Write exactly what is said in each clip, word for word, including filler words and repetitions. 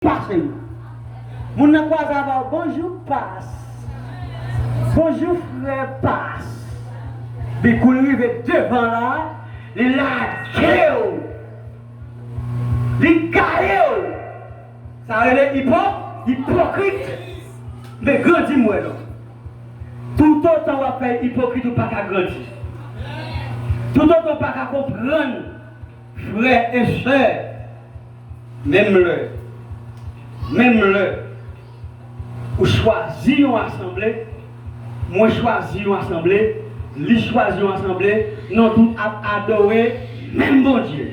pase. Moun nan kwaze avè w, bonjou, pas. Bonjou, frè, pas. Epi kou l rive devan la, li lage w. Li gaye w. Sa rele ipo-, ipokrit. Men grandi m wè non. Toutotan w ap fè ipokrit, ou pa ka grandi. Toutotan w pa ka konprann, frè e sè, menm lè, menm lè, ou chwazi yon asanble, mwen chwazi yon asanble, li chwazi yon asanble, nou tout ap adore menm Bondye.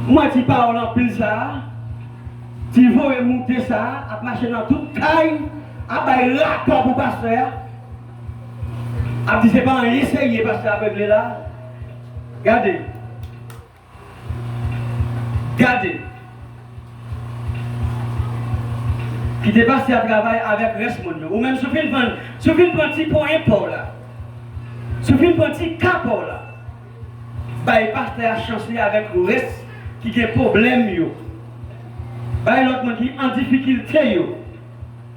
Mwen di pawòl anpil sa a, di voye moute sa a, ap mache nan tout kay, ap bay rapò pou pastè a, ap di se pa anyen serye pastè a regle la. Gade. Gade. Kite pastè a travay avèk rès moun yo. Ou menm, si w fin pran, si w fin pran ti ponyen pa w la, si w fin pran ti ka pa w la, bay pastè a chans li avèk rès ki gen pwoblèm yo. Bay lòt moun ki an difikilte yo.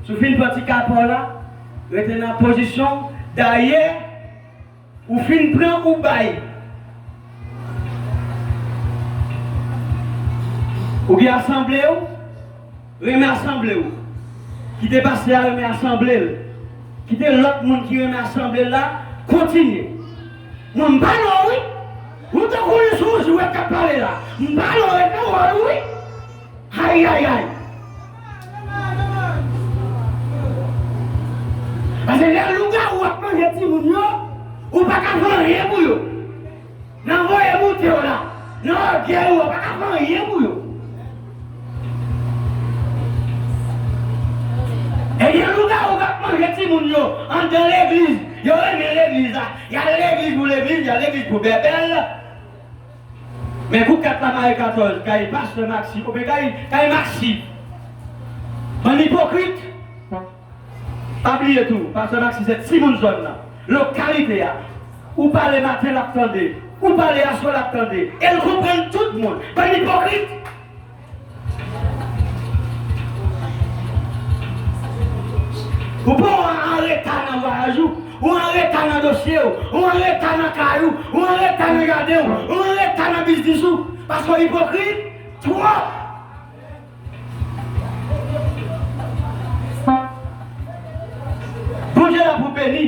Si w fin pran ti ka pa w la, rete nan pozisyon w. Dayè, ou fin pran, ou bay. Ou gen asanble w, renmen asanble w. Kite pastè a renmen asanble l. Kite lòt moun ki renmen asanble l la kontinye. Mwen, m pale w wi. Ou tankou yon sonjwèt k ap pale la. M pale w, rete w wi. Ayayay. Paske lè lougawou ap manje timoun yo, ou pa ka fè anyen pou yo. Nan voye moute w la, nan ògèy ou, ou pa ka fè anyen pou yo. Ebyen, lougawou k ap manje timoun yo anndan legliz, yo renmen legliz la, y al legliz pou legliz, y al legliz pou bèbèl. Men kou kat la mare katòz, kay pastè Maxi, oubyen kay, kay Maxi. Bann ipokrit. Pa bliye tou, pastè Maxi se timoun zòn nan, lokalite a. Ou pale maten, l ap tande. Ou pale aswè, l ap tande. E l konprann tout moun. Bann ipokrit. Ou pa w an reta nan vwayaj ou, ou an reta nan dosye w, ou an reta nan kay ou, ou an reta nan jaden w, ou an reta nan biznis ou. Paske w ipokrit twòp. Bondye la pou beni.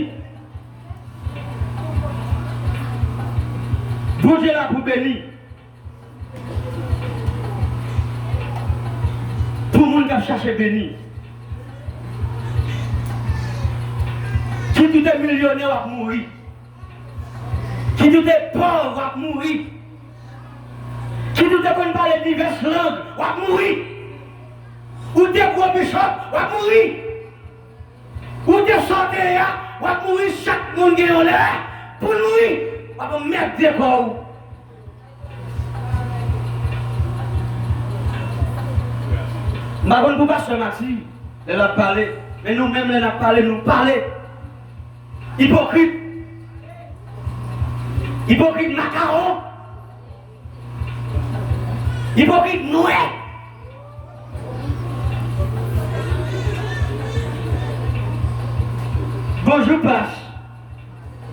Bondye la pou beni. Pou moun k ap chache beni. Kit ou te milyonè, w ap mouri. Kit ou te pòv, w ap mouri. Kit ou te konn pale divès lang, w ap mouri. Ou te gwo bichòp, w ap mouri. Ou te sa w te ye a, w ap mouri. Chak moun gen yon lè pou l mouri. W ap anmède kò w. M pa konn pou pastè Maxi, lè l ap pale, men nou menm, lè n ap pale, nou pale. Ipokrit. Ipokrit makawon. Ipokrit nwè. Bonjou, pas.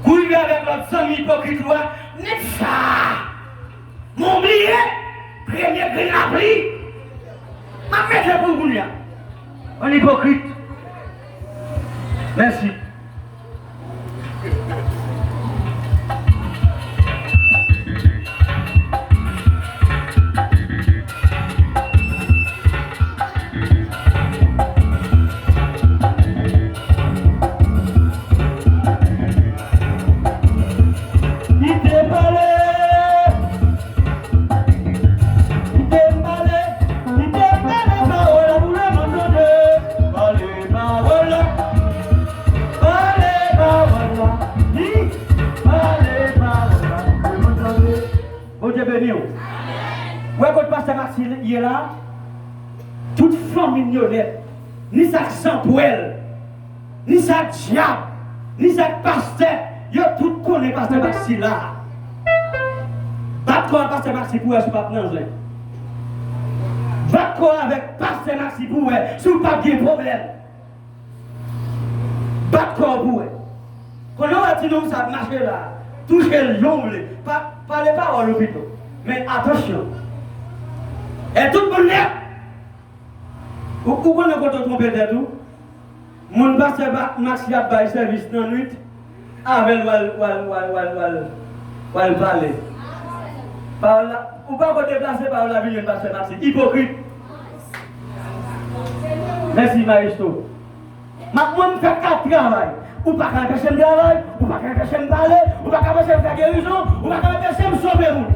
Kou rive avèk lòt zanmi ipokrit ou a, nèg sa a. Mwen bliye, premye grenn lapli. M ap mete pou w kounye a. Yon ipokrit. Mèsi. Kite pale. Kite m pale, kite m pale pawòl la pou lemonn tande. Pale pawòl la, pale pawòl la, di, pale pawòl la pou lemonn tande. Bondye beni w. Ou wè kot pastè Maxi ye la? Tout fanmi l yo nèt. Ni sa k sanpwèl, ni sa k dyab, ni sa k pastè, yo tout konnen pastè Maxi la. Bat Bat kò ak pastè Maxi pou wè si w p ap nan zen. Bat kò avèk pastè Maxi pou wè si w p ap gen pwoblèm. Bat kò w pou wè. Kounye a w wè ti nonm sa ap mache la, touche l jan w vle. Pa, pale pawòl ou pito. Men atansyon. E tout moun nèt. Ou, ou konnen kote w twonpe tèt ou? Moun pastè Ba-, Maxi ap bay sèvis nan nwit, avè l w al, w al, w al, w al, w al, w al pale. Pawòl la, ou pa ko deplase, pawòl la vin jwenn pastè Maxi. Ipokrit. Mèsi, maestro. M ap mwen m fè kat travay. Ou pa ka anpeche m travay, ou pa ka anpeche m pale, ou pa ka anpeche m fè gerizon, ou pa ka anpeche m sove moun.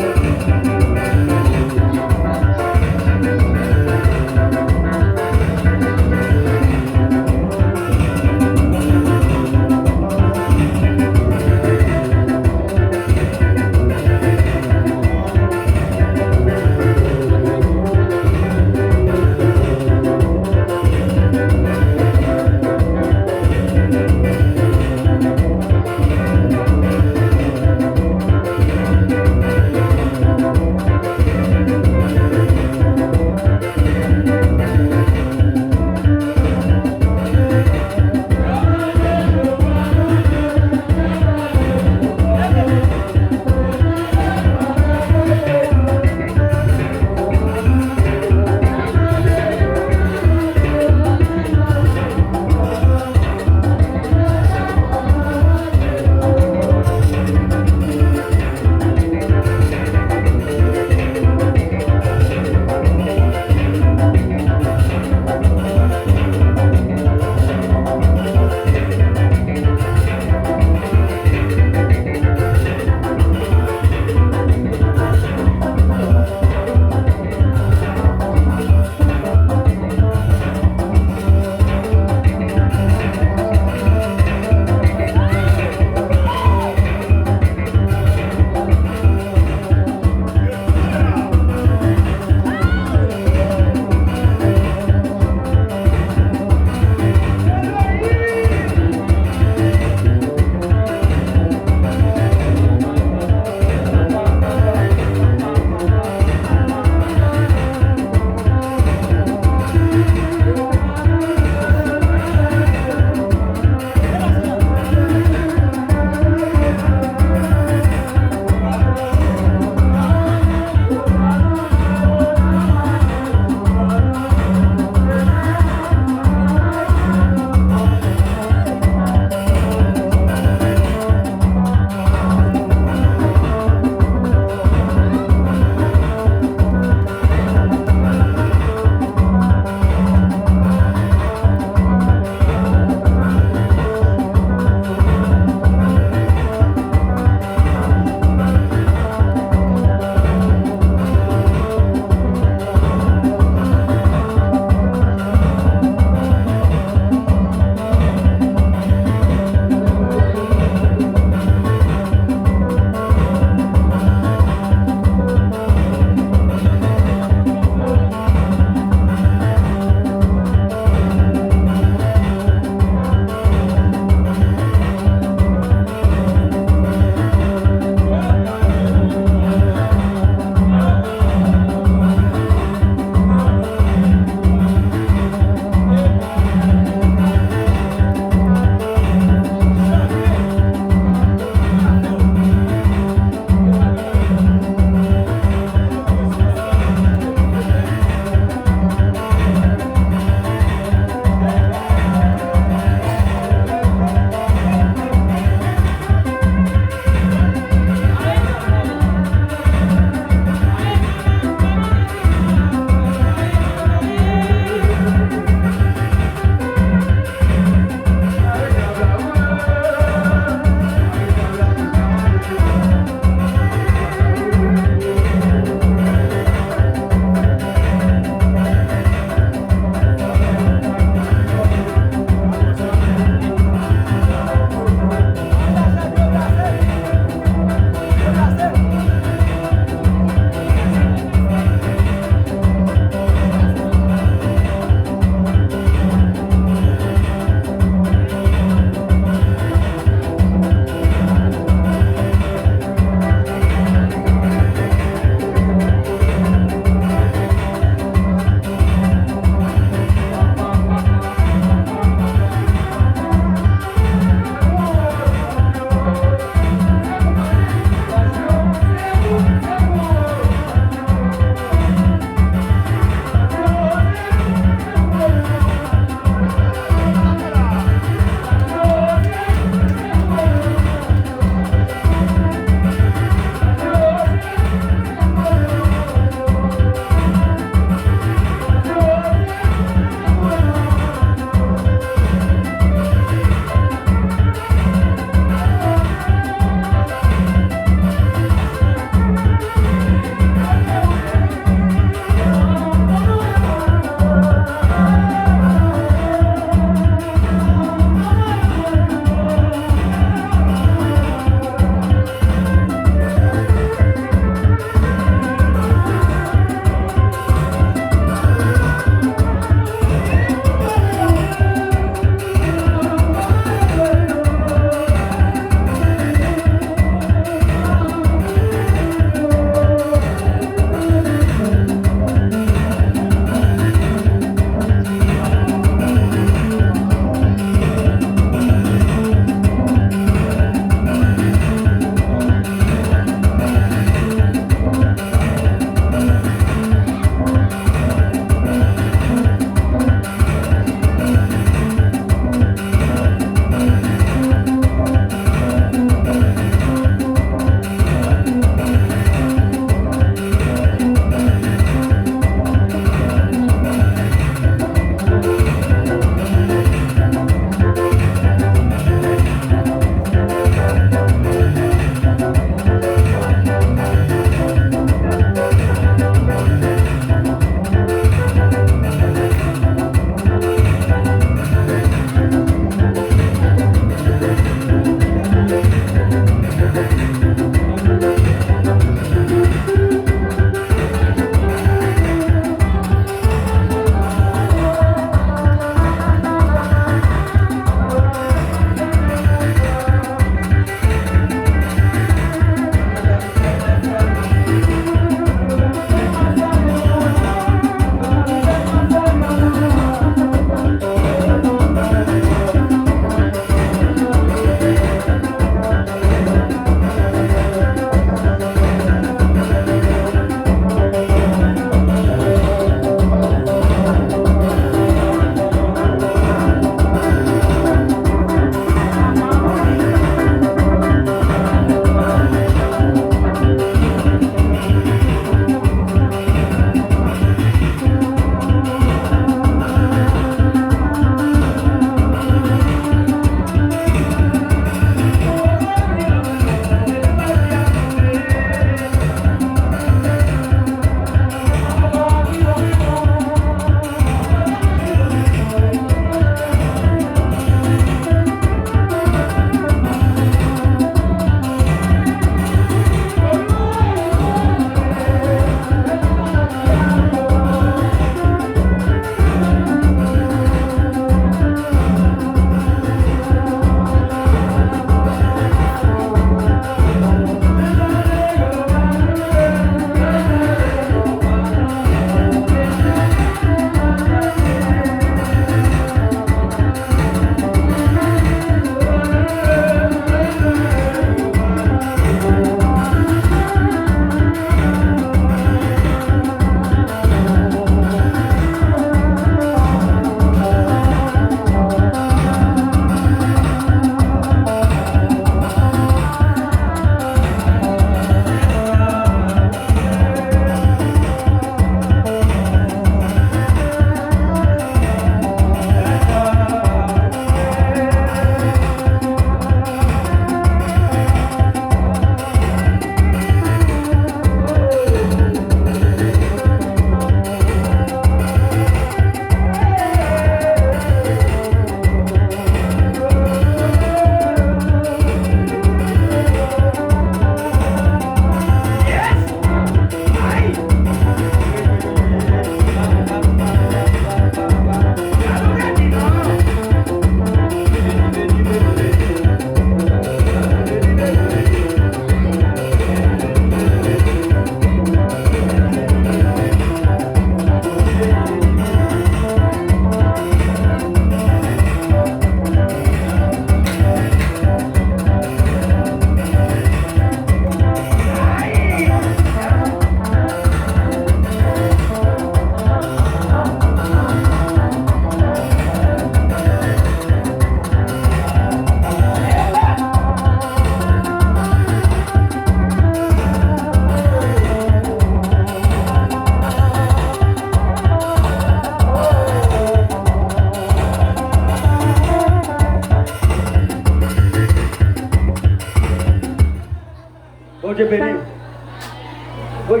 Bondye beni w. Wi,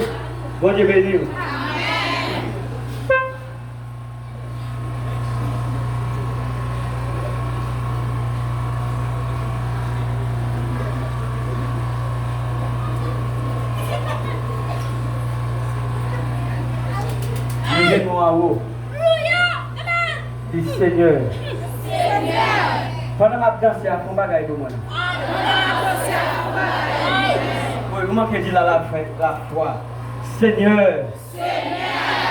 Bondye beni w. Leve men w anwo. Di, Senyè, pandan m ap danse a, fè yon bagay pou mwen. Wi, ou manke di la, la fwa. Senyè,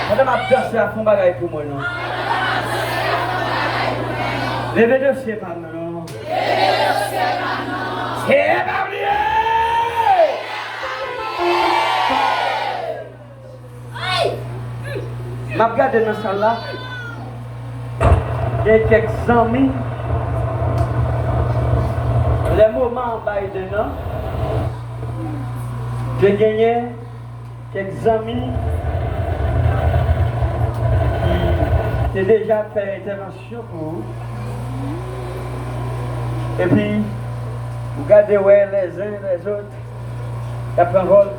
pandan m ap danse a, fè yon bagay pou mwen non. Leve de sye pa m non. Seye pa bliye. M ap gade nan sal la. Gen kèk zanmi. Lè moman an bay de nan, te genyen kèk zanmi ki te deja fè entèvansyon pou ou. Epi, ou gade wè lèzen lèzòt, y ap pran vòl.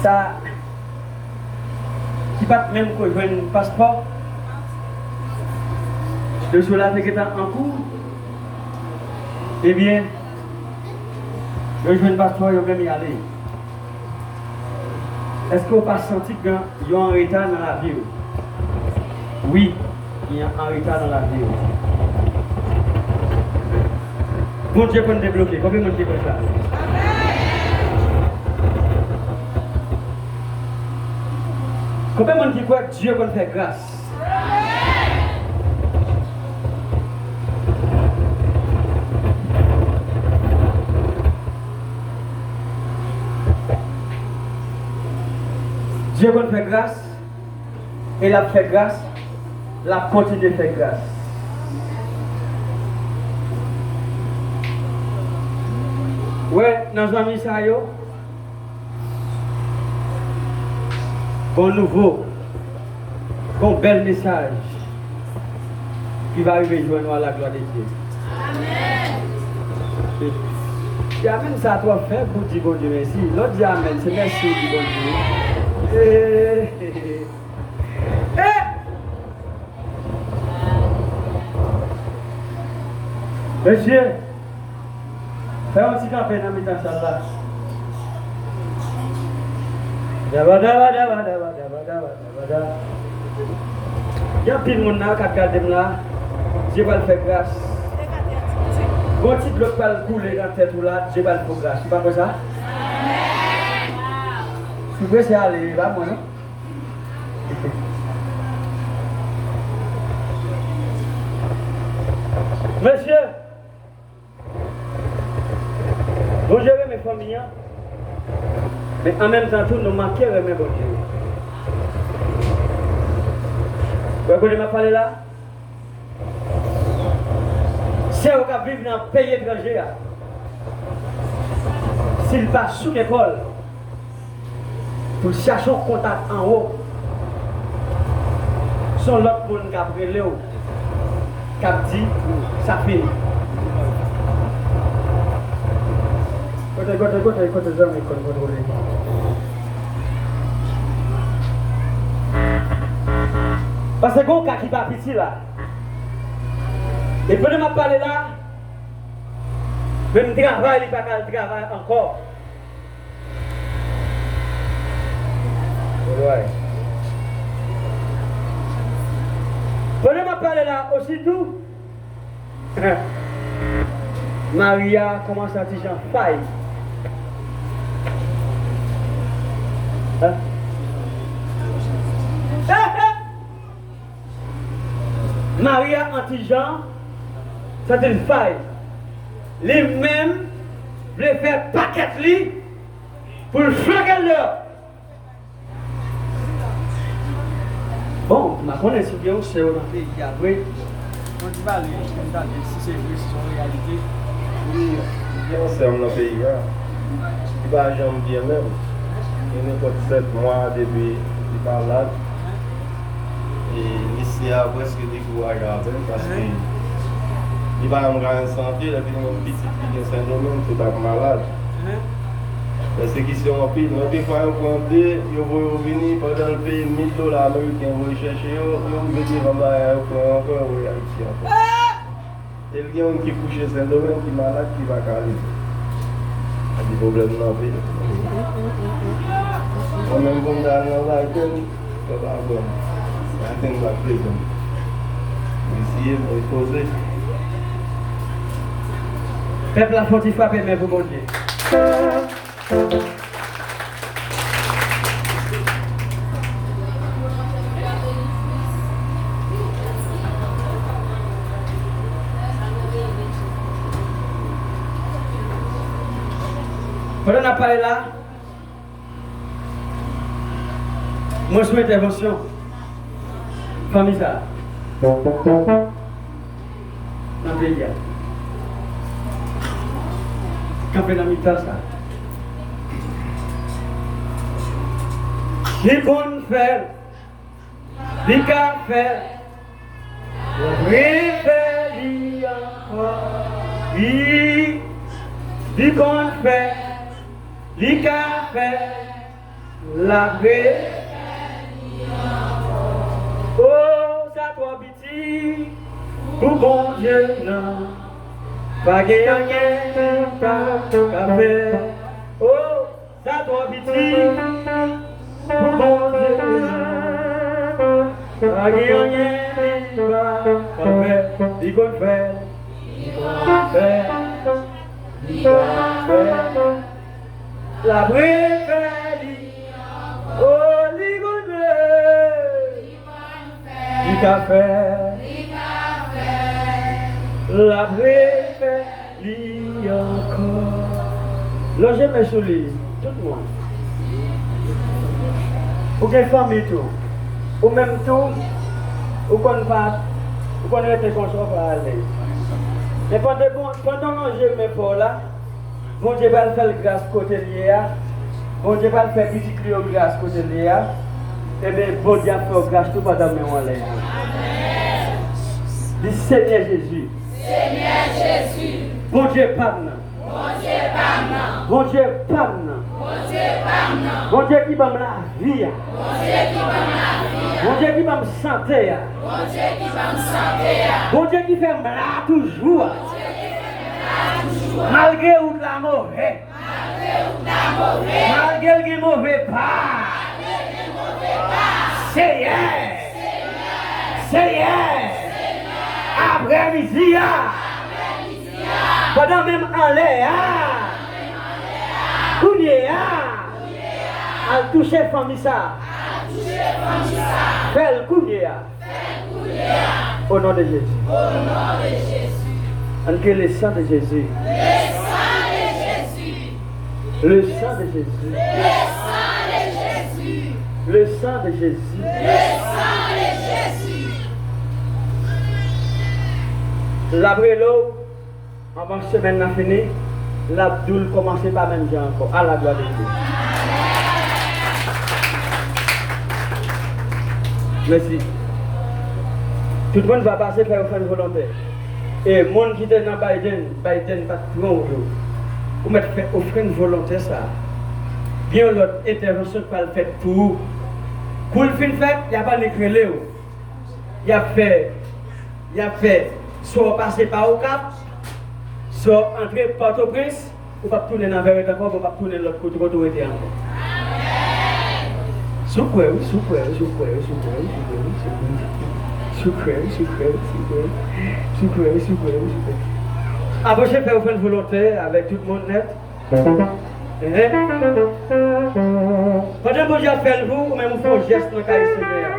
Sa ki pa t menm ko jwenn paspò, dosye w la te gentan an kou, ebyen, yo jwenn paspò, yo menm y ale. Èske w pa santi gen yon anreta nan lavi w? Wi, gen yon anreta nan lavi w. Bondye konn debloke. Konbyen moun ki kwè sa? Konbyen moun ki kwè Dye konn fè gras? Dye konn fè gras, e l ap fè gras, l ap kontinye fè gras. Wè, nan zanmi sa yo, gon nouvo, gon bèl mesaj ki va rive jwenn ou a la glwa de Dye. Amèn. Di amèn sa twò fèb pou di Bondye mèsi. Lè w di amèn, se mèsi w di Bondye. Eh, eh, eh. Mesye, fè yon ti kanpe nan mitan sal la. Daba, daba, daba, daba, daba, daba, daba, daba. Gen anpil moun la k ap gade m la. Dye pral fè gras. Gon ti dlo k pral koule nan tèt ou la, Dye pral fè w gras. Ou pa kwè sa? Si w prese ale, e pa mwen non. Mesye, Bondye renmen fanmi an, men an menm tan tou, nou manke renmen Bondye. Wè kote m ap pale la? Sè w k ap viv nan peyi etranje a, si l pa sou lekòl, pou l chache yon kontak anwo, se yon lòt moun k ap rele w, k ap di, sa fini. Kote, kote, kote, kote zanmi konn kontwole? Paske gen yon ka ki pa piti la. E pandan m ap pale la, menm travay li pa ka al travay ankò. Pandan m ap pale la, ositou, mari a kòmanse an ti jan fay. Mari a an ti jan santi l fay. Li menm vle fè pakèt li pou l flanke l deyò. Bon, m pa konnen si gen yon sè w nan peyi a vre. Mwen di pale, mwen tande si se vre, si se yon reyalite. Wi, gen yon sè m nan peyi a. Li pa janm byen menm. Gen nenpòt sèt mwa depi li malad. E mesye a prèske dekouraje avè l paske li pa janm ka jwenn sante. Lè vin yon pitit ki gen Sendomeng, tout ap malad. Pèsekisyon anpil. Anpil fwa yo pran de, yo voye yo vini, pandan l peye mil dola ameriken voye chèche yo, yo rive devan bagay la, yo pran yo ankò, yo voye Ayiti ankò. E l gen youn ki kouche Sendomeng, ki malad, ki pa ka leve. Sa di pwoblèm nan anpil. Mwen menm pou m ta al nan Biden, yo pa pran m. Biden pa bezwen m. M eseye, m espoze. Pèp la fò ti frape men pou Bondye. Pandan n ap pale la, mwen sou entèvansyon fanmi sa a nan peyi a. Kanpe nan mitan sa. Li konn fè l, li ka fè l, l ap refè li ankò. Li, li konn fè l, li ka fè l, l ap refè li ankò. O, sa twò piti pou Bondye nan. Pa gen anyen li pa ka fè. O, sa twò piti pou Bondye nan. Pa gen anyen li pa ka fè. Li konn fè. Li konn fè. Li konn fè. L ap refè li. O, li konn fè. Li ka fè. L ap refè li ankò. Lonje men sou li, tout moun. Ou gen fanmi tou. Ou menm tou, ou konn pa, ou konn rete konsa, ou pa ale. Men pandan, bon, pandan w lonje men pa w la, Bondye pral fè l gras kote l ye a. Bondye pral fè pitit li yo gras kote l ye a. Ebyen, Bondye ap fè w gras tou pandan men w anlè a. Di, Senyè Jezi. Senyè Jezi. Bondye pa m nan. Bondye pa m nan. Bondye pa m nan. Bondye pa m nan. Bondye ki ban m lavi a. Bondye ki ban m lavi a. Bondye ki ban m sante a. Bondye ki ban m sante a. Bondye ki fè m la toujou a. Malgre wout la move. Malgre wout la move. Malgre l gen move pa. Malgre l gen move pa. Seyè. Seyè. Seyè. Seyè. Aprèmidi a. Aprèmidi a. Pandan menm anlè a. Pandan menm anlè a. Kounye a. Kounye a. Al touche fanmi sa. Al touche fanmi sa. Fè l kounye a. Fè l kounye a. Au nom de Jésus. Au nom de Jésus. Ann kriye le sang de Jésus. Le sang de Jésus. Le sang de Jésus. Le sang de Jésus. Le sang de Jésus. Le sang de Jésus. L ap rele w. Anvan semèn nan fini, l ap di w l kòmanse pa menm jan ankò. A la glwa de Dye. Mèsi. Tout moun va pase fè ofrann volontè. E moun ki te nan Biden, Biden pa t pran w yo. Ou mèt fè ofrann volontè sa a. Gen yon lòt entèvansyon k pral fèt pou ou. Kou l fin fèt, y ap annik rele w. Y ap fè, y ap fè, swa w pase pa Okap, swa w antre Pòtoprens, ou p ap tounen nan Vèrèt ankò, ou p ap tounen lòt kote, kote w rete ankò. Si w kwè, wi, si w kwè, wi, si w kwè, wi, si w kwè, wi, si w kwè, wi, si w kwè, wi, si w kwè, wi, si w kwè, wi, si w kwè, wi, si w kwè, wi, si w kwè, wi, si w kwè. Apwoche fè ofrann volontè avèk tout moun nèt. Ehe. Pandan Bondye ap fè l pou ou, ou menm ou fè yon jès nan kay Senyè a.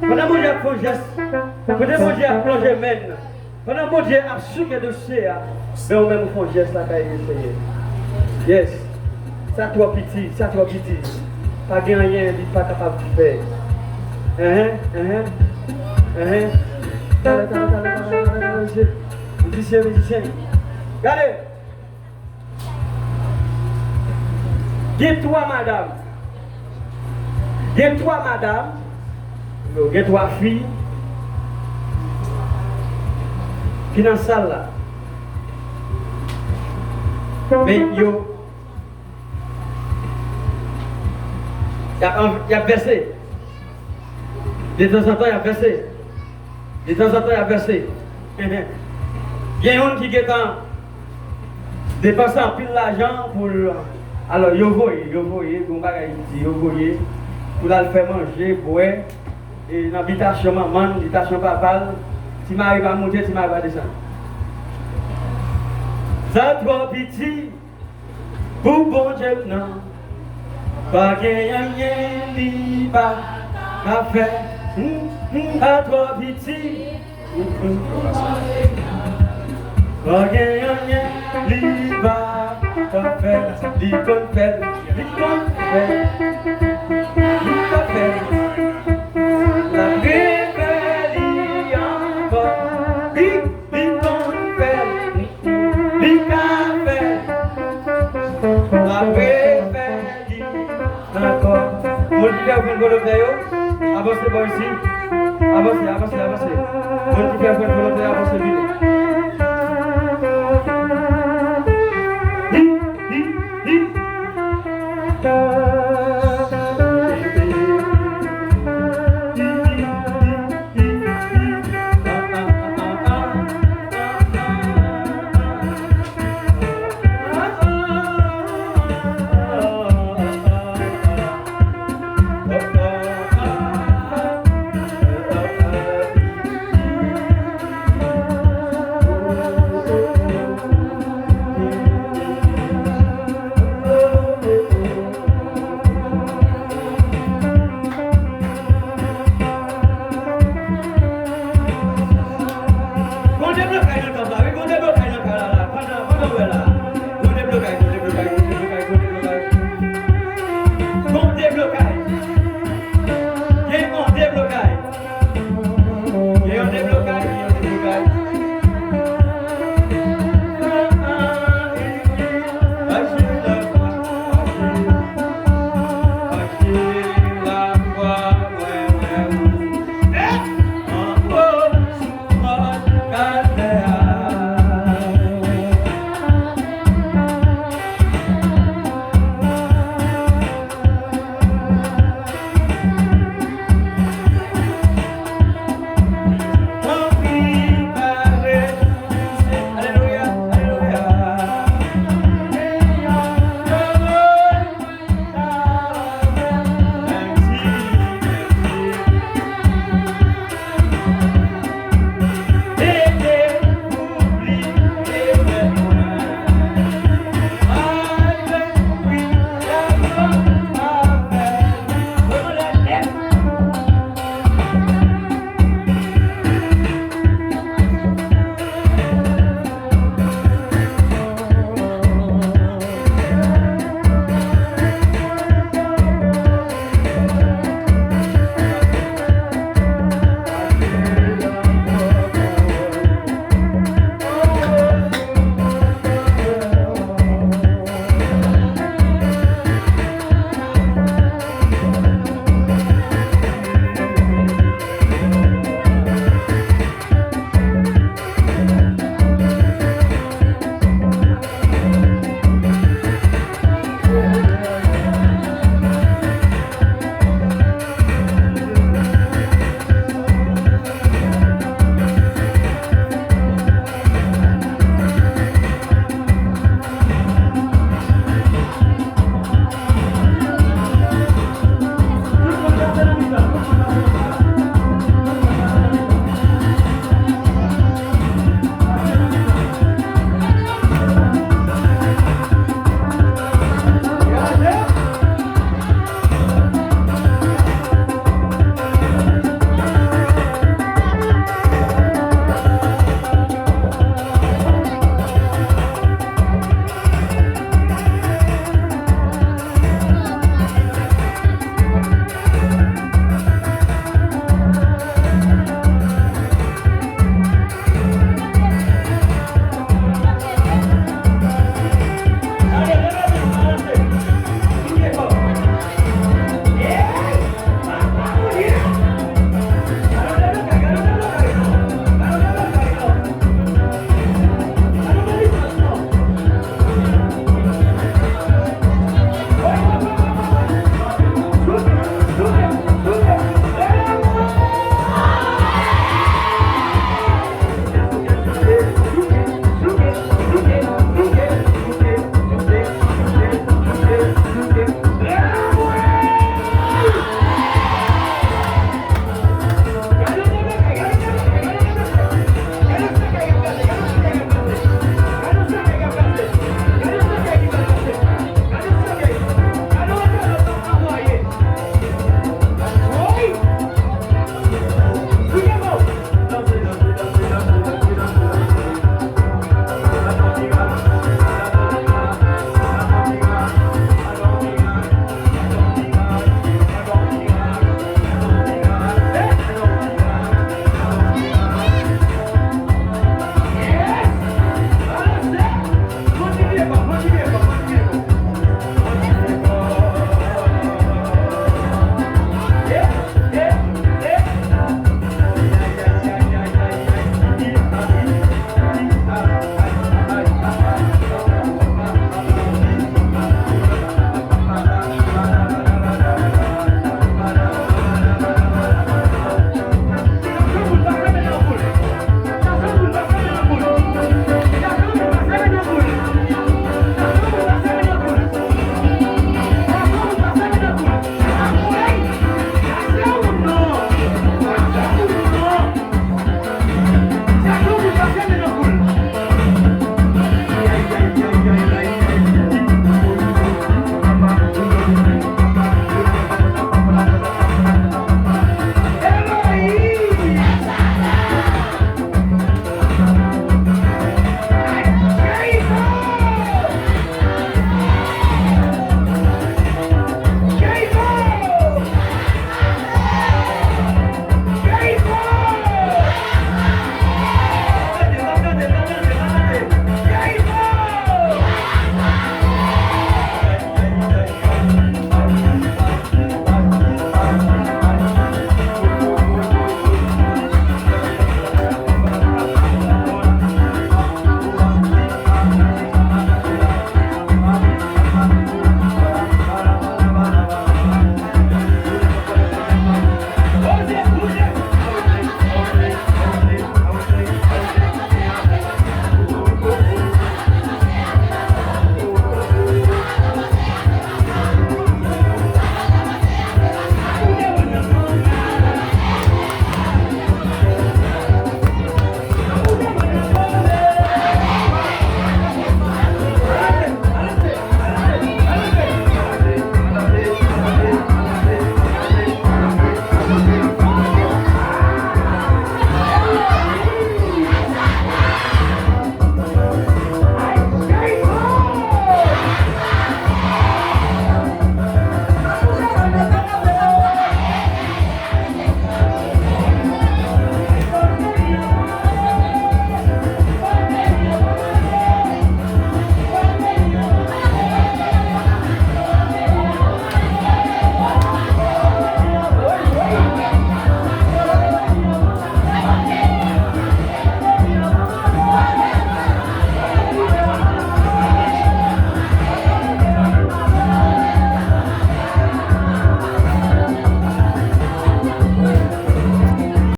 Pandan Bondye ap fè yon jès, pandan Bondye ap plonje men l, pandan Bondye ap souke dosye a, men ou menm ou fè yon jès nan kay Senyè. Yes. Sa twò piti, sa twò piti. Pa gen anyen li pa kapab fè. Ehe, ehe, ehe. Talè, talè, talè, talè, talè, talè, mesye. Mizisyen, mizisyen. Gade. Gen twa madanm. Gen twa madanm. Gen twa fi ki nan sal la. Men yo, Y ap, y ap vèse. Detanzantan, y ap vèse. Detanzantan, y ap vèse. Gen youn ki gentan depanse anpil lajan pou l. Alò, yo voye, yo voye, gon bagay ki di, yo voye pou l al fè manje, bwè, e nan bitasyon manman l, bitasyon papa l. Ti mari pa moute, ti mari pa desann. Sa twò piti pou Bondye m nan. Pa gen anyen li pa ka fè. Hmm, hmm, sa twò piti. Hmm, hmm. Pa gen anyen li pa ka fè. Li konn fè l, li konn fè l, li ka fè l. L ap refè li ankò. Li, li konn fè l. Li ka fè. L ap refè li ankò. Moun ki fè ofrann volontè yo, avanse bò isi. Avanse, avanse, avanse. Moun ki fè ofrann volontè, avanse vini.